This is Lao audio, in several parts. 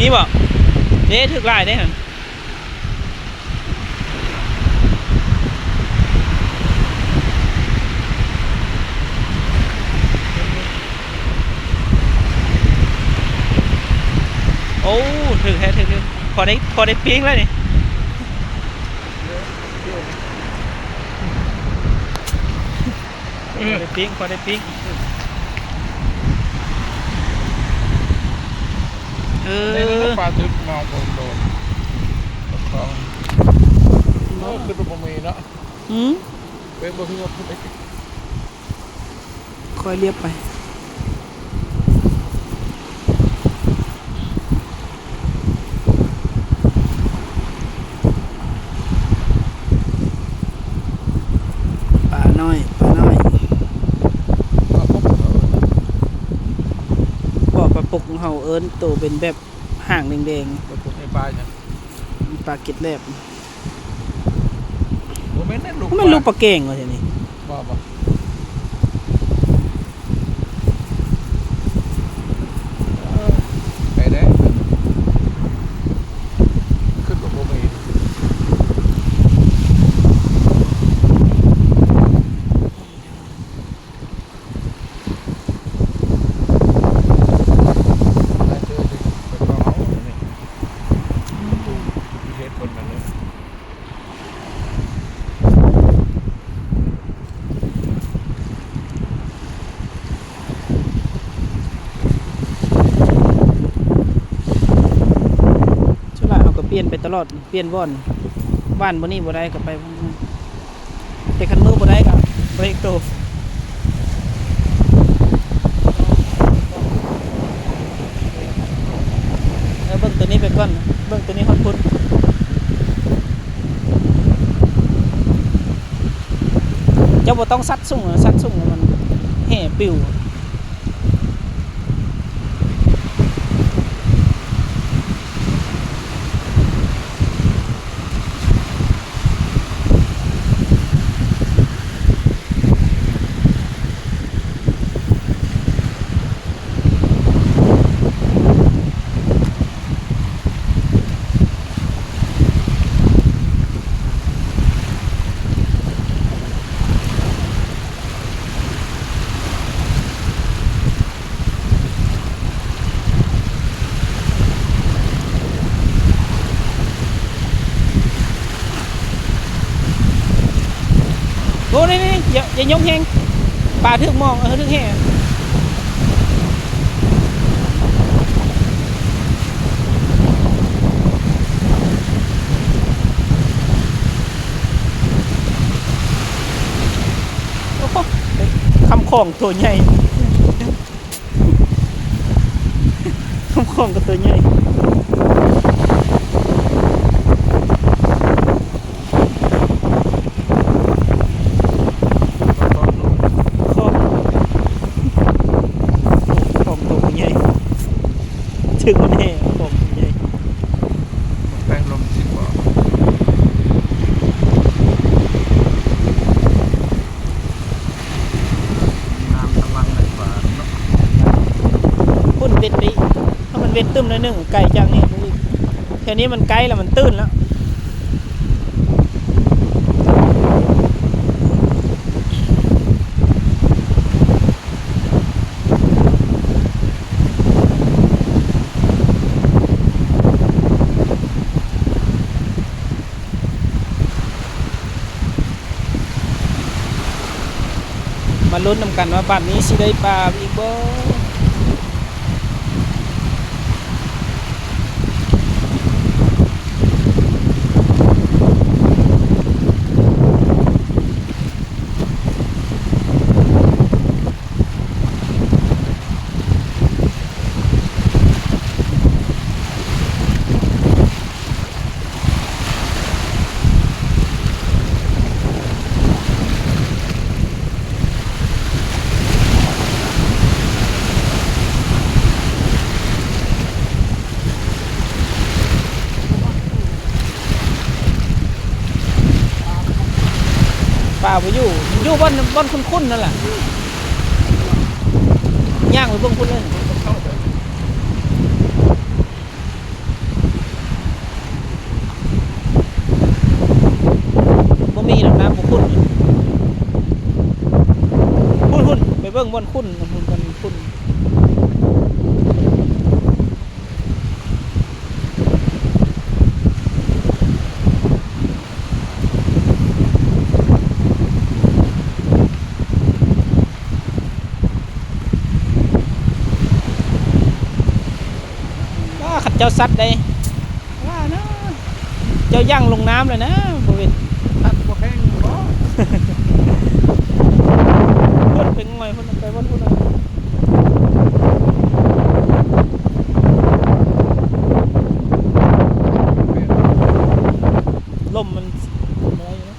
ນີ້ບໍ່? ເດ້ ຖືກຫຼາຍເດ້ຫັ້ນ. ໂອ້ ຖືກແທ້ ຖືກ ຖືກ ພໍໄດ້ ພໍໄດ້ປີ້ງແລ້ວນີ້. ເອີ ພໍໄດ້ປີ້ງ ພໍໄດ້ປີ້ງ. ເອີ ປາຖືກມອງໂດນໆ ປາຄອງ. ໂອ້ ຄືບໍ່ມີເນາະ. ຫືມ? ໄປເບິ່ງລົດພຸ້ນເດ້. ຄ່ອຍລຽບໄປ. ປານ້ອຍ ປານ້ອຍ. ປາປົກ ເອີ ບໍ່ ປາປົກເຮົາເອີ້ນໂຕເປັນແບບຫາງແດງໆ. ປາປຸກໃນປ່າຫຍັງ? ປາເກັດແລບ. ບໍ່ແມ່ນແນ່ ລູກ ມັນແມ່ນລູກປາແກງວ່າຊັ້ນນີ້. ບໍ່ ບໍ່ ເອີ ໄປໄດ້ ຄືບໍ່ມີ. ສ່ວນຫຼາຍເຮົາກໍປ່ຽນໄປຕະຫຼອດ. ປ່ຽນບ່ອນ ບ້ານບໍ່ນີ້ບໍ່ໄດ້ກໍໄປ ແຕ່ຄັນມື້ບໍ່ໄດ້ກໍເບຣກໂຕ. ເອີ ເບິ່ງໂຕນີ້ໄປກ່ອນ ເບິ່ງໂຕນີ້ຮອດພຸ້ນ. ເຈົ້າບໍ່ຕ້ອງຊັດສູງ ຊັດສູງແລ້ວມັນແຫ່ປິວ. ໂອ້ ນີ້ໆ ຢ່າ ຢ່າຍົກແຮງ ປາຖືກມອງ ເອີ ຖືກແຮ່. ໂອ້ໂຫ ຄຳຂອງໂຕໃຫຍ່ ຄຳຂອງກໍໂຕໃຫຍ່. ຂອງ ຂອງໂຕໃຫຍ່ ຖືກມັນແຮ່ ຂອງໂຕໃຫຍ່. ແປ້ງລົມຊິບໍ່ ນ້ຳກຳລັງໄດ້ປານເນາະ. ພຸ້ນເວັດໄປອີກ ຖ້າມັນເວັດຕື່ມໜ້ອຍໜຶ່ງ ໄກຈາກນີ້ໄປອີກ. ແຖວນີ້ມັນໃກ້ແລ້ວ ມັນຕື້ນແລ້ວ. ມາລຸ້ນນຳກັນວ່າບາດນີ້ຊິໄດ້ປາອີກບໍ່? ປາບໍ່ຢູ່ ຢູ່ບ່ອນ ບ່ອນຂຸ້ນໆ ນັ້ນແຫຼະ ຍ່າງໄປເບິ່ງພຸ້ນເລີຍ. ເຂົ້າໄປ ບ່ອນຂຸ້ນ ບ່ອນຂຸ້ນ. ວ້າ ຄັນເຈົ້າສັດໄດ໋ ວ່ານະ ເຈົ້າຢັ້ງລົງນ້ຳແລ້ວນະ ບໍ່ເວັນ ສັດບໍ່ແຂງບໍ່? ພຸ້ນໄປງ່ອຍພຸ້ນ ໄປບ່ອນພຸ້ນ ລົມມັນບໍ່ໄດ້ຢູ່ນະ.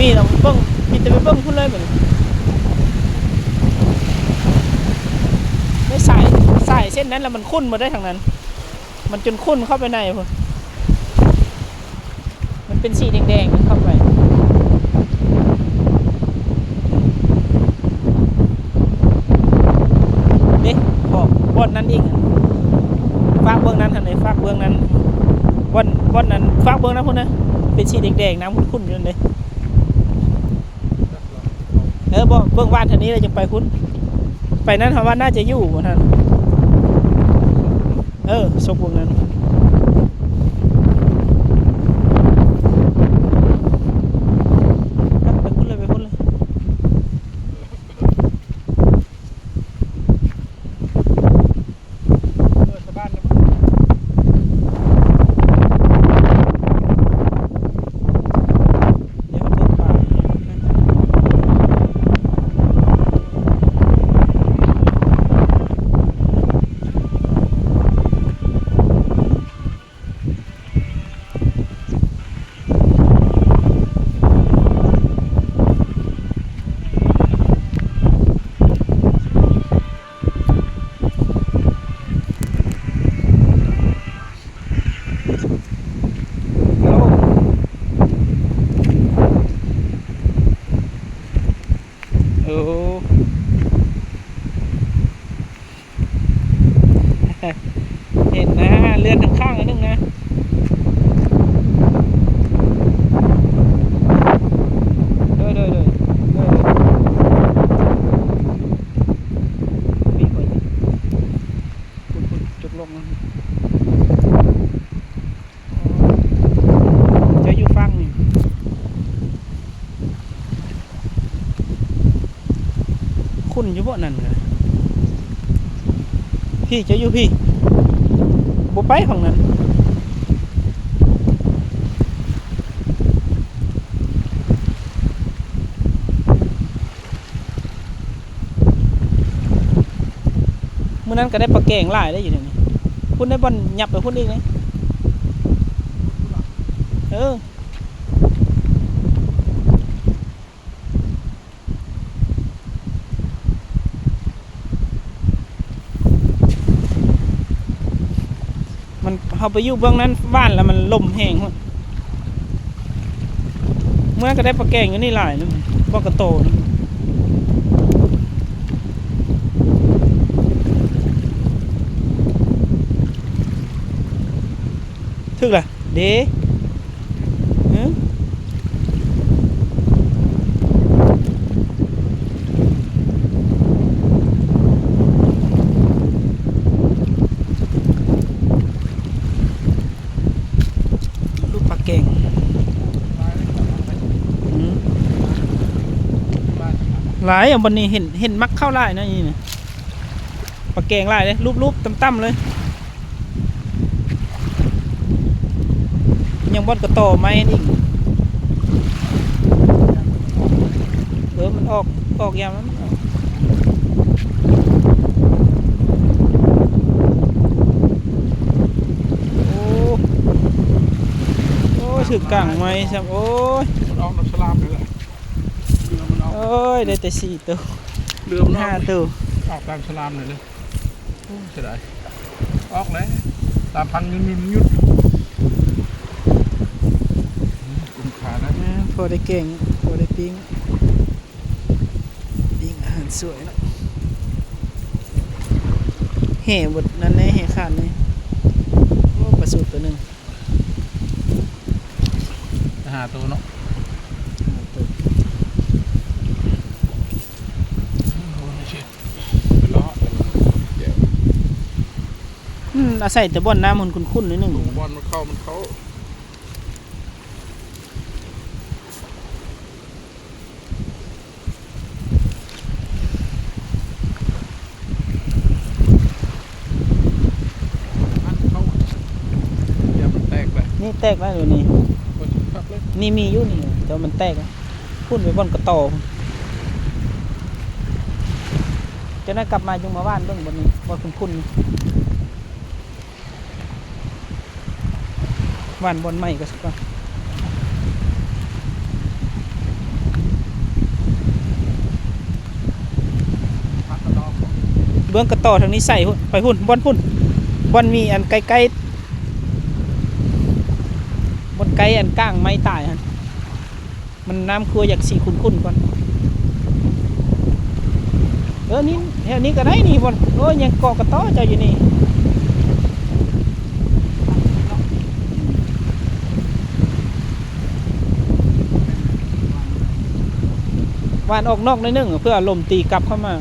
ມີແລ້ວເບິ່ງ ມີແຕ່ໄປເບິ່ງພຸ້ນເລີຍບັດນີ້. ໃນສາຍ ສາຍເສັ້ນນັ້ນລະມັນຂຸ້ນໝົດເດ້ທາງນັ້ນ ມັນຈົນຂຸ້ນເຂົ້າໄປໃນພຸ້ນ. ມັນເປັນສີແດງໆ ເຂົ້າໄປ ເດ້ ອອກບ່ອນນັ້ນອີກ ຟາກເບື້ອງນັ້ນຫັ້ນເດ້ ຟາກເບື້ອງນັ້ນ ບ່ອນ ບ່ອນນັ້ນ ຟາກເບື້ອງນັ້ນພຸ້ນນະ ເປັນສີແດງໆ ນ້ຳຂຸ້ນໆ ຢູ່ນັ້ນເດ້. ເອີ ບໍ່ ເບິ່ງວານເທື່ອນີ້ແລ້ວຈັ່ງໄປພຸ້ນ ໄປນັ້ນເຮົາວ່າໜ້າຈະຢູ່ຫັ້ນ ເອີ ສົກເບິ່ງນັ້ນ ໄປພຸ້ນເລີຍ ໄປພຸ້ນເລີຍ. ໂອ້ ເຫັນນະ ເລື່ອນຂ້າງໆ ໜ້ອຍໜຶ່ງນະ ໂດຍ ໂດຍ ໂດຍ ໂດຍ ໂດຍ ພຸ້ນໆ ຈົກລົງ ເຈົ້າຢູ່ຝັ່ງນີ້ ຂຸ້ນຢູ່ບໍ່ນັ້ນກະ ພີ້ ເຈົ້າຢູ່ພີ້ ບໍ່ໄປຝັ່ງນັ້ນ. ມື້ນັ້ນກະໄດ້ປາແກງຫຼາຍເດ້ຢູ່ນີ້ ພຸ້ນໄດ້ບ່ອນຫຍັບໄປພຸ້ນອີກເດ້ ເອີ ມັນ ເຮົາໄປຢູ່ເບື້ອງນັ້ນ ຫວ່ານແລ້ວມັນລົມແຮງໂພດ ເມື່ອກະໄດ້ປາແກງຢູ່ນີ້ຫຼາຍນະ ບໍ່ກະໂຕນະ. ຖືກລະເດ້. ຫື ລູກປາແກງ. ຫື ຫຼາຍ ອັນບ່ອນນີ້ເຫັນ ເຫັນມັກເຂົ້າຫຼາຍນະ ນີ້ນະ. ປາແກງຫຼາຍເດ້ ຮູບໆ ຕ່ຳໆ ເລີຍ. ຍັງບ່ອນກະຕໍໃໝ່ອີກ. ເອີ ມັນອອກ ອອກຍາມນັ້ນ. ໂອ້ ໂອ້ຍ ຖືກກາງໃໝ່ຊ້ຳ. ໂອ້ຍ ມັນອອກນ້ຳສະຫຼາມນີ້ແຫຼະ. ເຫຼືອມັນອອກ ໂອ້ຍ ໄດ້ແຕ່ສີ່ໂຕ ເຫຼືອມັນອອກ ຫ້າໂຕ ອອກຕາມສະຫຼາມນີ້ເລີຍ. ໂອ້ ເສຍດາຍ ອອກແລ້ວ ສາມພັນ ຢຸດໆ ຢຸດ. ຄຸ້ມຄ່ານະ. ອືມ ພໍໄດ້ແກງ ພໍໄດ້ປີ້ງ ປີ້ງອາຫານສວຍເນາະ. ແຫ່ເບິດນັ້ນແດ່ ແຫ່ຂາດແດ່. ໂອ້ ປາສູດໂຕໜຶ່ງ. ຫ້າໂຕເນາະ ຫ້າໂຕ. ອືມ ອາໄສແຕ່ບ່ອນນ້ຳມັນຂຸ້ນໆ ໜ້ອຍໜຶ່ງ. ບ່ອນມັນເຂົ້າ ມັນເຂົ້າ. ອັນເຂົ້າ ຢ່າມັນແຕກໄປ. ນີ້ແຕກແລ້ວ ນີ້ ໂອ້ຍ ຄັກເລີຍ. ນີ້ມີຢູ່ນີ້ ແຕ່ວ່າມັນແຕກ. ພຸ້ນໄປບ່ອນກະຕໍ. ຈັ່ງໃດກັບມາຈຶ່ງມາຫວ່ານເບິ່ງບ່ອນນີ້ ບ່ອນຂຸ້ນໆ ນີ້. ຫວ່ານບ່ອນໃໝ່ກ່ອນ ເບື້ອງກະຕໍທາງນີ້ໃສ່ພຸ້ນ ໄປພຸ້ນ ບ່ອນພຸ້ນ ບ່ອນມີອັນໃກ້ໆ ບ່ອນໃກ້ອັນກ້າງໄມ້ຕາຍຫັ້ນ. ມັນນ້ຳຄົວຢາກສີຂຸ້ນໆ ກ່ອນ. ເອີ ນີ້ ແຖວນີ້ກໍໄດ້ນີ້ ບ່ອນ ໂອ້ຍ ຍັງເກາະກະຕໍເຈົ້າຢູ່ນີ້. ຫວ່ານອອກນອກໜ້ອຍໜຶ່ງ ເພື່ອລົມຕີກັບເຂົ້າມາ.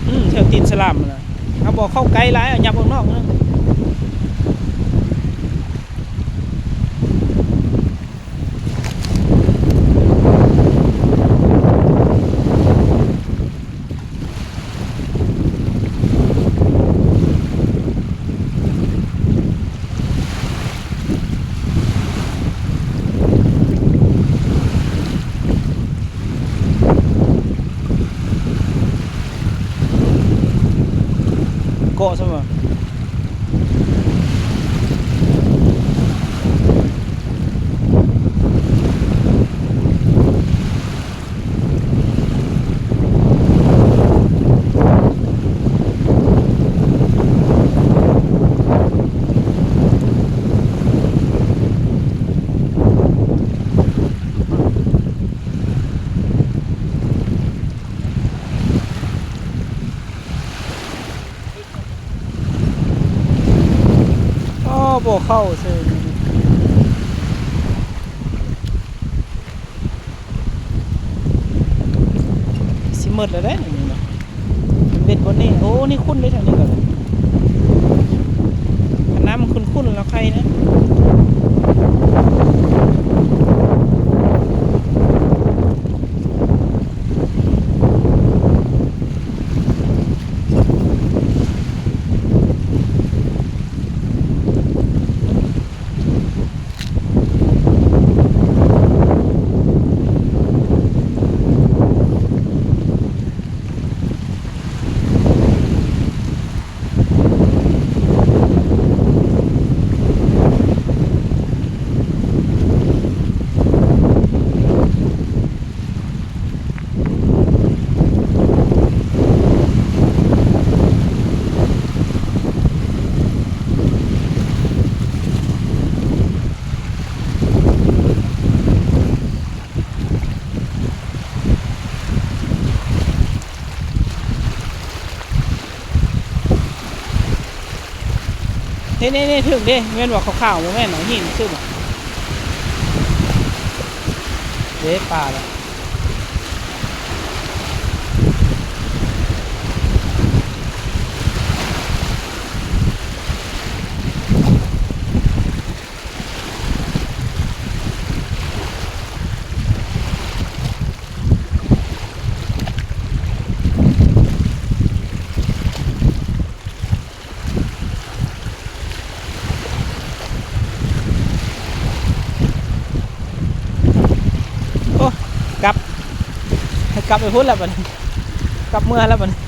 ອືມ ແຖວຕີນສະຫຼາມຫັ້ນນະ ເຮົາບໍ່ເຂົ້າໃກ້ຫຼາຍ ເອົາຫຍັບອອກນອກໜຶ່ງ. ເກາະຊະບໍ່? ອໍ ບໍ່ເຂົ້າເຊີຍ. ຊິໝົດແລ້ວເດ້ນີ້ເນາະ ເປັນເບັດບ່ອນນີ້. ໂອ້ ນີ້ຂຸ້ນເດ້ ທາງນີ້ກໍນ້ຳຂຸ້ນໆ ລາວໄຄນະ. ໂ ນີ້ໆໆ ຖືກເດ້ ແມ່ນບໍ່? ຂາວໆ ບໍ່ແມ່ນຫວາ? ຫີນຊື່ບໍ່? ເດ້ ປາແລ້ວ. ໂອ້ ກັບ ໃຫ້ກັບໄປພຸ້ນແລ້ວບັດນີ້ ກັບເມືອແລ້ວບັດນີ້.